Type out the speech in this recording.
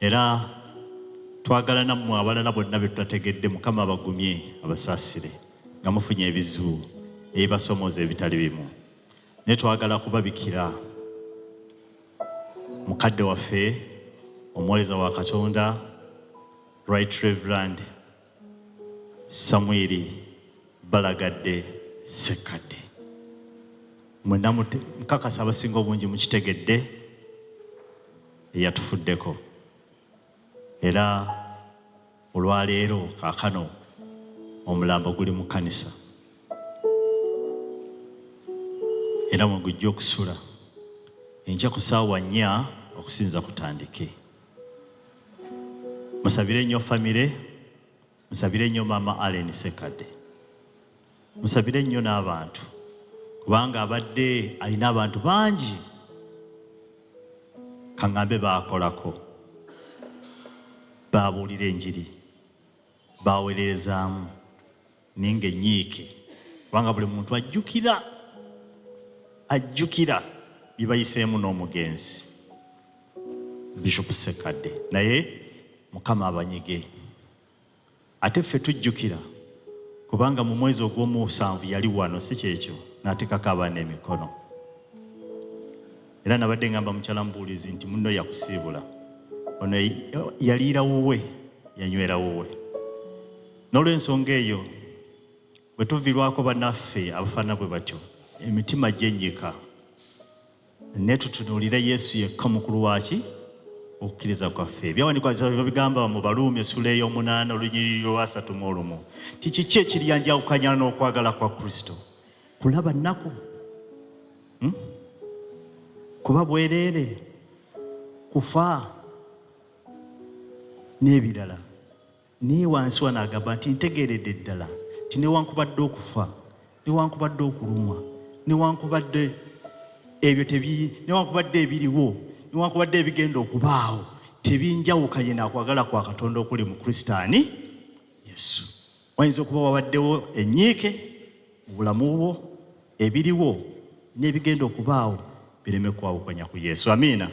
Era twagala nammwe abalala bonna be tutategedde, Mukama abagumye, abasaasire nga mufunye ebizibu ebibasomooza ebitali bimu. Naye twagala kubabikira mukadde waffe, omuweereza wa Katonda, Right Reverend Samwiri Balagadde Ssekkadde. Mwenna nkakasa abasinga obungi mukitegedde eyatufuddeko, era olwaleero kaakano omulambo guli mu kkanisa era mwe gujja okusula enkya ku ssaawa 4 okusinza kutandike. Musabire nnyo famire, musabire nnyo maama Allen Ssekkadde, musabire nnyo n'abantu kubanga abadde alina abantu bangi kaŋŋambe baakolako, baabuulira enjiri, baaweerezaamu naye ng'ennyiike kubanga buli muntu ajjukira ajjukira bye bayiseemu n'omugenzi Bishop Ssekkadde, naye Mukama abanyige. Ate ffe tujjukira kubanga mu mwezi ogw'omusanvu yali wano, si kyekyo, n'ateekako abaana emikono. Era nabadde ngamba mukyala mubuulizi nti munno yakusiibula, ono yaliira wuwe, yanywera wuwe. N'olw'ensonga eyo bwe tuviirwako bannaffe abafaanana bwe batyo, emitima gyennyika. Naye tutunuulire Yesu yekka omukulu waaki okukkiriza kwaffe. Ebyawandiikibwa bigamba mu Baruumi essula ey'omunaana olunyiriri olwasatu mu olumu nti kiki ekiryanjawukanya n'okwagala kwa Kristo? Kulaba nnaku, Kuba bwereere, kufa n'ebirala. Naye wansi wano agamba nti, Ntegeeredde ddala nti newankubadde okufa, newankubadde okulumwa, newankubadde ebyo tebi, newankubadde ebiriwo, newankubadde ebigenda okubaawo, tebinjawukanye na kwagala kwa Katonda okuli mu Kristo ani? Yesu. Wayinza okuba wabaddewo ennyiike mu bulamu bwo, ebiriwo n'ebigenda okubaawo bireme kwawukanya ku Yesu. Amiina.